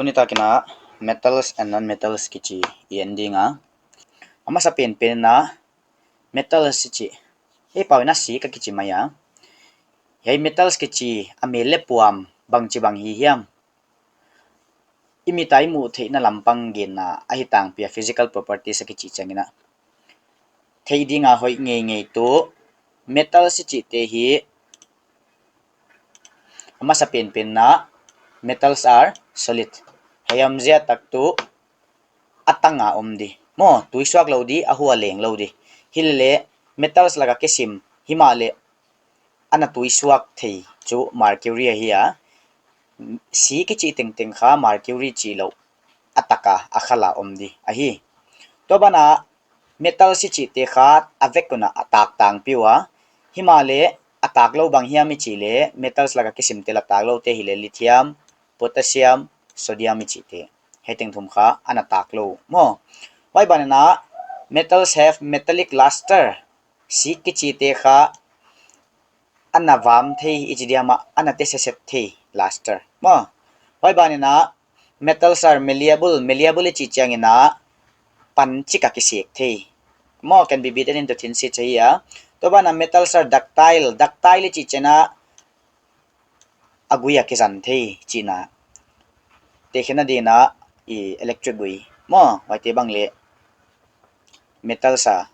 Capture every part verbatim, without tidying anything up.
Tuni takin a metals and non-metals kichi i en ding a. A masa penpen a metals i chih, ei pau in a sik a kichi mai a. Hiai metals kichi a mel leh puam bangchibang hi hiam, i mit a i muh theihna lampang genna ahi tangpi a, physical properties a kichi chiangin a theih ding a hoih ngeingei tuh metals i chihte hi a masa penpen a metals are solid. Hiai omzia tak tuh a tang a om di maw, tuisuak lou di, a hu a leng lou di. Hileleh metals lak a kisim, himahleh ana tuisuak thei chu mercury ahi a. Sik i chih tengteng kha mercury chih louh a tak a, a khal a om di ahi. Tua ban a metals i chihte kha a vek un a tak tangpi ua. Himahleh a tak lou bang hiam i chih leh metals lak a kisimte lak a tak loute hileh lithium, potassium, sodium i chihte. Hiai teng thum kha ana tak lou maw. Huai ban in a metals have metallic luster. Sik kichite kha ana vam thei i chi diam a, ana te seset thei, luster maw. Huai ban in a metals are malleable. Malleable i chih chiangin a pan chik a kisek thei maw, can be beaten into thin sheets ahi a. Tua ban a metals are ductile. Ductile i chih chiangin a a gui a kizan thei chihna. Tekhinna ding in a i electric gui maw, huaite bang leh metals a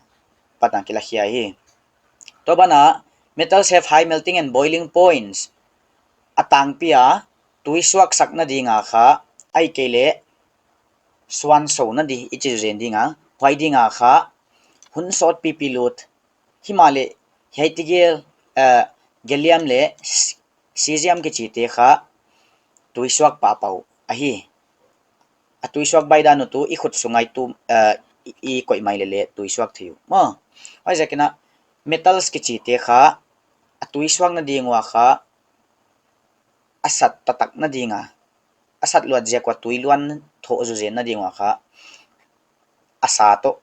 pat a kilakhia hi. Tua ban a metals have high melting and boiling points. A tangpi a tuisuak sakna ding a kha, ahihkeileh suan souna di i chi zen ding a, huai ding a kha hun sawt pipi lut. Himahleh hiai tegel, eh, gallium leh s-, cesium kichite kha tuisuak pahpah uh ahi. A tuisuak baih dan uh tuh i khut sung a i tu, eh, i, i koih mai leleh tuisuak thei uh maw. Huaiziakin a metals kichite kha a tuisuakna ding ua kha a sat taktak na ding a, a sat luat ziak ua tui luan thoh zu zenna ding ua kha a sa toh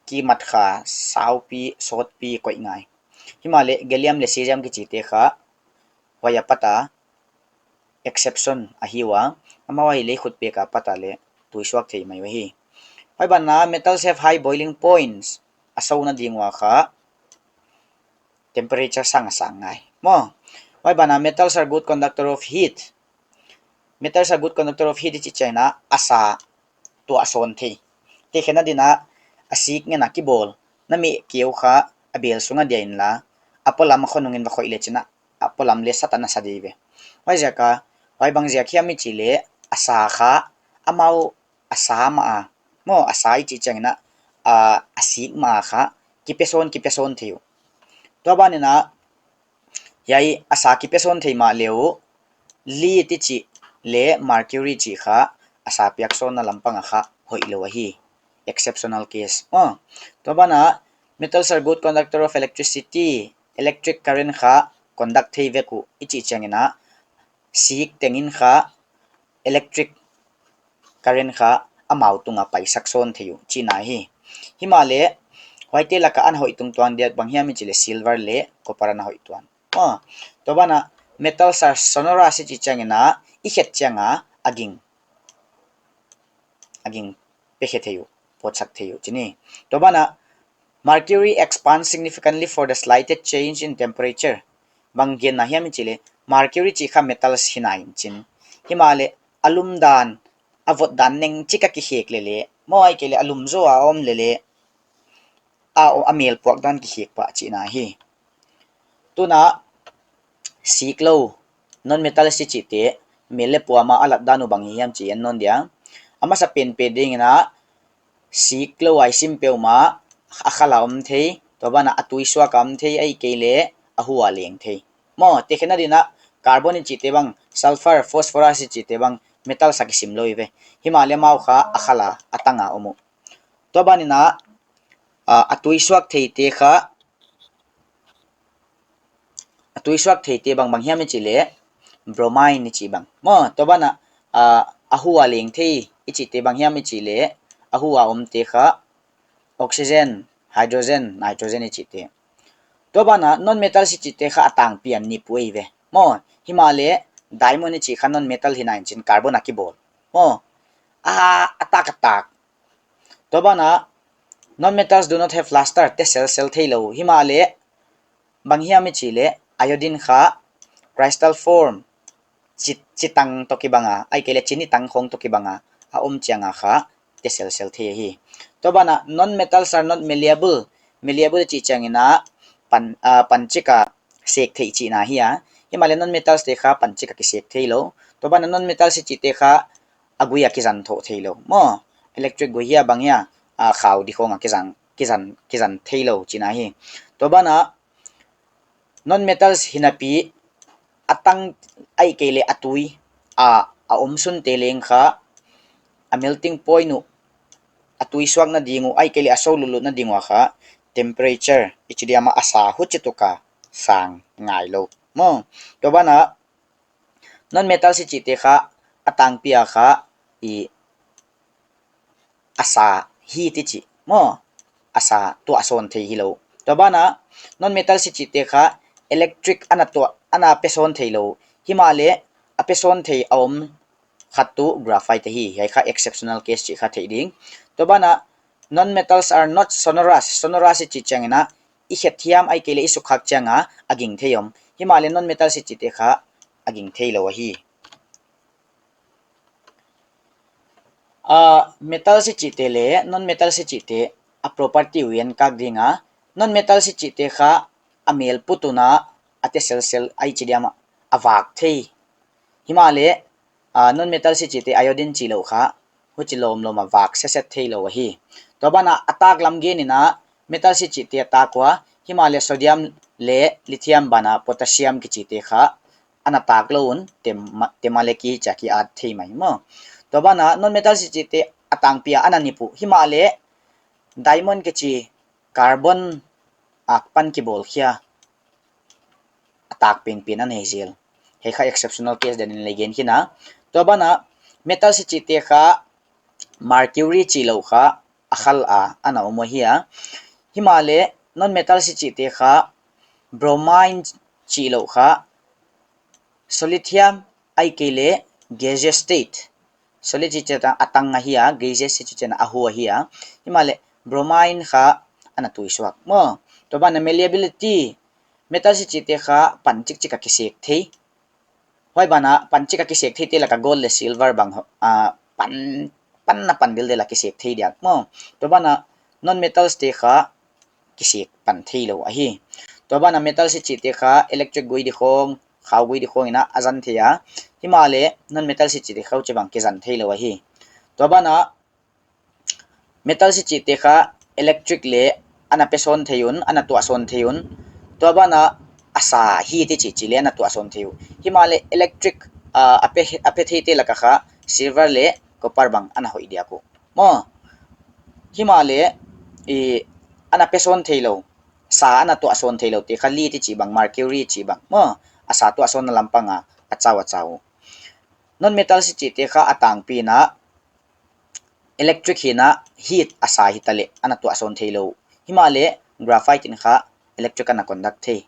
kimat kha saupi, sawtpi koih ngai. Himahleh gallium leh cesium kichite kha huai apat a exception ahi ua, amau ahihleh khut pek apat a leh tuisuak thei mai uh ahi. Huai ban a metals have high boiling points. A souna ding ua kha temperature sang a sang ngai maw. Huai ban a metals are good conductor of heat. Metals are good conductor of heat i chih chiangin a a sa tuah sawn thei. Tekhinna ding in a a sik ngen a kibawl, na meh keu kha a bel sung a dia inla, a polam a khonung in va khoih leh chin a, a polam leh sat a na sa di ve. Huaiziak a, huai bang ziak hiam i chih leh a sa kha amau a sa mah a maw, a sa i chih chiangin a, a, a sik mah a kha kipe sawn, kipe sawn thei uh. Tua ban in a hiai a sa kipe sawn thei mahleh uh, lead i chih leh mercury chih kha a sa piak sawnna lampang a kha hoih lou ahi, exceptional case. Oh, tua ban a metals are good conductor of electricity. Electric current kha conduct thei vek uh i chih chiangin a sik tengin kha electric current kha amau tung a paisak sawn thei uh chihna hi. Himahleh huaite lak a ana hoih tungtuan diak bang hiam i chih leh silver leh copper ana hoih tuan. Oh, tua ban a metals are sonorous i chih chiangin a i khet chiang a a ging, a ging pe khe thei uh, pawtsak thei uh chihna. Tua ban a mercury expands significantly for the slightest change in temperature. Bang genna hiam i chih leh mercury chih kha metals hi nai in chin, himahleh a lum dan, a vot dan neng chik a kikhek leleh maw, ahihkeileh a lum zaw a om leleh a, a mel puak dan kikhek pah chihna hi. Tun a sik lou, non metals i chihte, mel leh puam a a lat dan uh bang hi hiam chih en nawn dia. A masa penpen ding in a sik lou a i sim peuhmah a khal a om thei, tua ban a a tuisuak a om thei, ahihkeileh a hu a leng thei. Maw, tekhinna ding in a carbon i chihte bang, sulfur, phosphorus i chihte bang metals a kisim lou i ve. Himahleh amau kha a khal a, a tang a om uh. Tua ban in a, a, a tuisuak theite kha, a tuisuak theite bang bang hiam i chih leh bromine i chih bang. Maw, tua ban a, a, a hu a leng thei i chihte bang hiam i chih leh a hu a omte kha oxygen, hydrogen, nitrogen i chihte. Tua ban a non metals i chihte kha a tangpi a nip uh ei ve. Maw, himahleh diamond i chih kha non metal hi nai in chin, carbon a kibawl. Maw, a, a tak a tak. Tua banah, non-metals do not have luster, te selsel theilou. Himahleh, bang hiam i chih leh, iodine kha, crystal form, chi, chitang toh kibang a, ahihkeileh chini tang khong toh kibang a, a om chiang a kha, te selsel thei hi. Tua banah, non-metals are not malleable. Malleable chih chiangin a pan, ah, panchik a sek theih chihna hi a. Himahleh non-metals te kha panchik a kisek theilou. Tua banah non-metals i chihte kha a gui a kizan thoh theilou. Maw, electric gui hia bang hia, ah, khau di khong a kizan, kizan, kizan theilou chihna hi. Tua banah non-metals hinapi a tang ahihkeileh a tui a, a om sunte leng kha a melting point uh, a tui suakna ding uh, ahihkeileh a sou lutlutna ding uh a kha temperature, i chi diam a sa huchituk a sang ngailou. Maw, tua banah non-metals i chihte kha a tangpi a kha i a sa hi ti chi. Maw, a sa tuah sawn thei hilou. Tua banah non-metals i chihte kha electric ana tuah, ana pe sawn theilou. Himahleh a pe sawn thei a om khat tuh graphite hi, hiai kha exceptional case chih kha theih ding. Tua banah non-metals are not sonorous. Sonorous i chih chiangin a i khet hiam ahihkeileh i sukkhak chiang a a ging thei om. Himahleh non-metals i chihte kha a ging theilou ahi. Ah, metals i chihte leh non-metals i chihte a property uh en kak ding a. Non-metals i chihte kha a mel put un a a te selsel a i chi diam a vak thei. Himahleh, ah, non-metals i chihte iodine chihlouh kha huchi lawmlawm a vak setset theilou ahi. Tua banah a taklam gen in a metals i chihte a tak ua, himahleh sodium leh lithium banah potassium kichihte kha ana tak lou un, tem, tem a leh kicha ki at thei mai maw. Tua banah non-metals i chihte a tangpi a ana nip uh. Himahleh diamond kichi carbon ak pan kibawl khia a tak penpen ana hi zel. Hiai kha exceptional case dan in leng gen khin a. Tua banah metals i chihte kha mercury chihlouh kha a khal a ana om uh ahi a. Himahleh non-metals i chihte kha bromine chihlouh kha solid hiam ahihkeileh gaseous state. Solid i chih chiang a tang ahi a, gaseous i chih chiang a hu ahi a. Himahleh bromine kha ana tui suak maw. Tua banah malleability, metals i chihte kha panchik chik a kisek thei. Huai banah panchik a kisek theite laka gold leh silver bang, ah, pan, pan a pan dildel a kisek thei diak maw. Tua banah non-metals te kha kisek pan theilou ahi. Tua banah metals i chihte kha electric gui di khong, khau gui di khong in a zan thei a. Himahleh non-metals i chihte kha huchibang kizan theilou ahi. Tua banah metals i chihte kha electric leh ana pe sawn thei un, ana tuah sawn thei un. Tua banah a sa hi ti chih chih leh ana tuah sawn thei uh. Himahleh electric, ah, a pe, a pe theite laka kha silver leh copper bang ana hoih diak uh maw. Himahleh i ana pe sawn theilou, sa ana tuah sawn theilou te kha lead i chih bang, mercury i chih bang maw, a sa tuah sawnna lampang a a chau a chau uh. Non-metals i chihte kha a tangpi in a electric hi in a heat a sa hitaleh ana tuah sawn theilou. Himahleh graphite in kha electric ana conduct thei.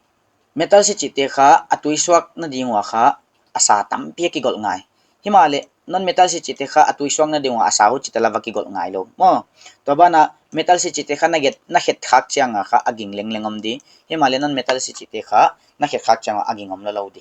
Metals i chihte kha a tui suakna ding ua kha a sa tampi a kigolh ngai. Himahleh non-metals i chihte kha a tui suakna ding ua a sa huchi tala va kigolh ngailou maw. Tua banah metals i chihte kha na get, na khet khak chiang a kha a ging lengleng om di. Himahleh non-metals i chihte kha na khet khak chiang a a ging om loulou di.